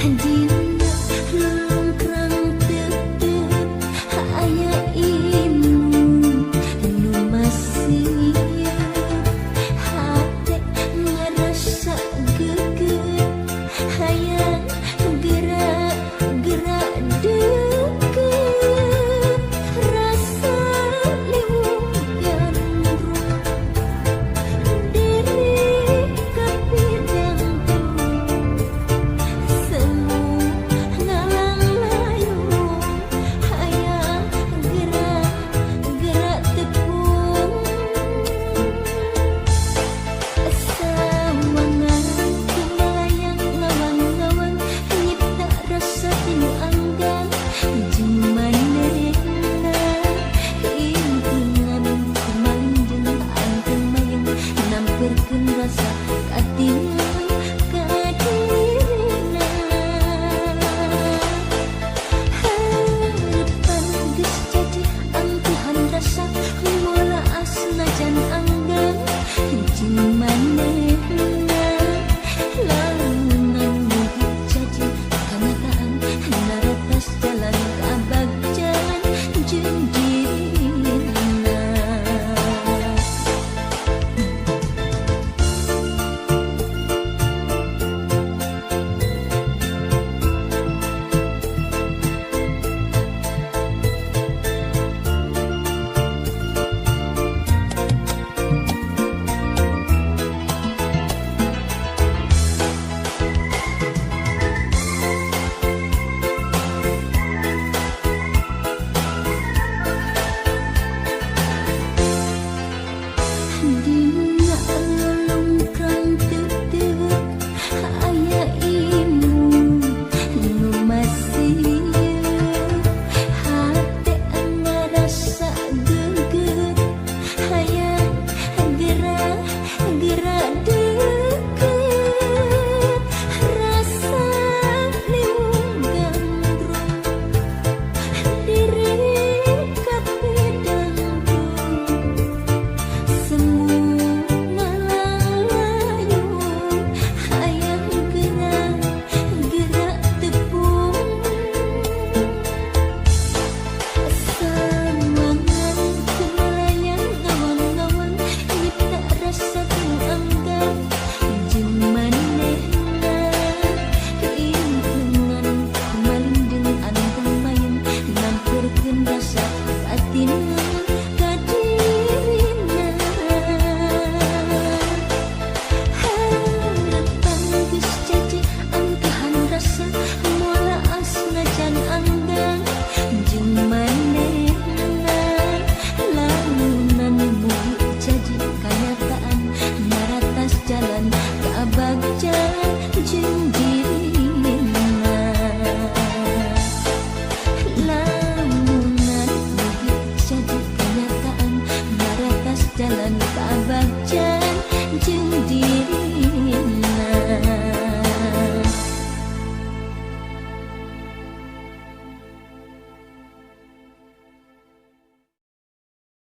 Dina lolongkrang tetep aya imun nu masih hate ngarasa geget hayang gerak gerak deket rasa liwung gandrung diri kapidangtu semu ngalang layung hayang gerak gerak tepung sawangan kumalayang ngawang-ngawang nyipta rasa tinu anggang jeung manehna impungan kumalindung anteng mayang namperkeun rasa katingang ka dirina. Harapan geus jadi angkuhan rasa moal asnajan anggang jeung manehna lamunan mugi jadi kanyataan naratas jalan kabagjan jeung dirina. Dina lolongkrang tetep aya imun nu masih hate ngarasa geget hayang gerak gerak deket rasa liwung gandrung diri kapidangtu semu ngalang layung hayang gerak gerak tepung sawangan kumalayang ngawang-ngawang nyipta rasa tinu anggang jeung manehna impungan kumalindung anteng mayang namperkeun rasa katingang ka dirina. Harapan geus jadi angkahan rasa moal asnajan anggang jeung manehna lamunan mugi jadi kanyataan naratas jalan kabagjan jeung dirina. Lamunan mugi jadi kanyataan naratas jalan kabagjan jeung dirina.